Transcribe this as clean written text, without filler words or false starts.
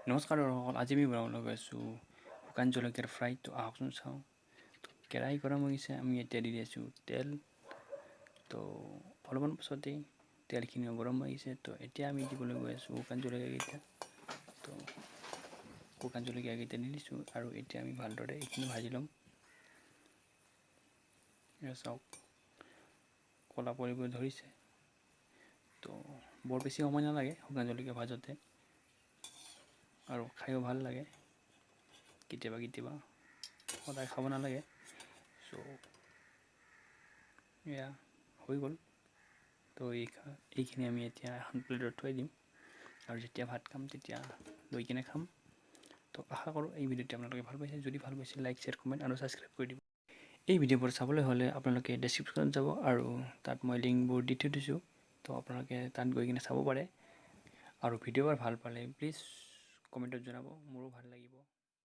নমস্কাৰ দৰ্শকসকল, আজি আমি বনাবলৈ গৈ আছোঁ শুকান জলকীয়াৰ ফ্ৰাই। তো আহকচোন চাওঁ। তো কেৰাহী গৰম হৈ গৈছে, আমি এতিয়া দি আছোঁ তেল। তো অলপমান পাছতেই তেলখিনিও গৰম হৈ গৈছে। তো এতিয়া আমি দিবলৈ গৈ আছোঁ শুকান জলকীয়াকেইটা। তো শুকান জলকীয়াকেইটা দি দিছোঁ আৰু এতিয়া আমি ভালদৰে এইখিনি ভাজি ল'ম। এয়া চাওক, ক'লা পৰিব ধৰিছে। তো বৰ বেছি সময় নালাগে শুকান জলকীয়া ভাজোঁতে আৰু খায়ো ভাল লাগে কেতিয়াবা কেতিয়াবা, সদায় খাব নালাগে। চ' এয়া হৈ গ'ল। তো এইখিনি আমি এতিয়া এখন প্লেটত থৈ দিম আৰু যেতিয়া ভাত খাম তেতিয়া লৈ কিনে খাম। তো আশা কৰোঁ এই ভিডিঅ'টি আপোনালোকে ভাল পাইছে। যদি ভাল পাইছে, লাইক, শ্বেয়াৰ, কমেণ্ট আৰু ছাবস্ক্ৰাইব কৰি দিব। এই ভিডিঅ'বোৰ চাবলৈ হ'লে আপোনালোকে ডেছক্ৰিপশ্যনত যাব আৰু তাত মই লিংকবোৰ দি থৈ দিছোঁ। তো আপোনালোকে তাত গৈ কিনে চাব পাৰে আৰু ভিডিঅ'বোৰ ভাল পালে প্লিজ কমেণ্টত জনাব, মোৰো ভাল লাগিব।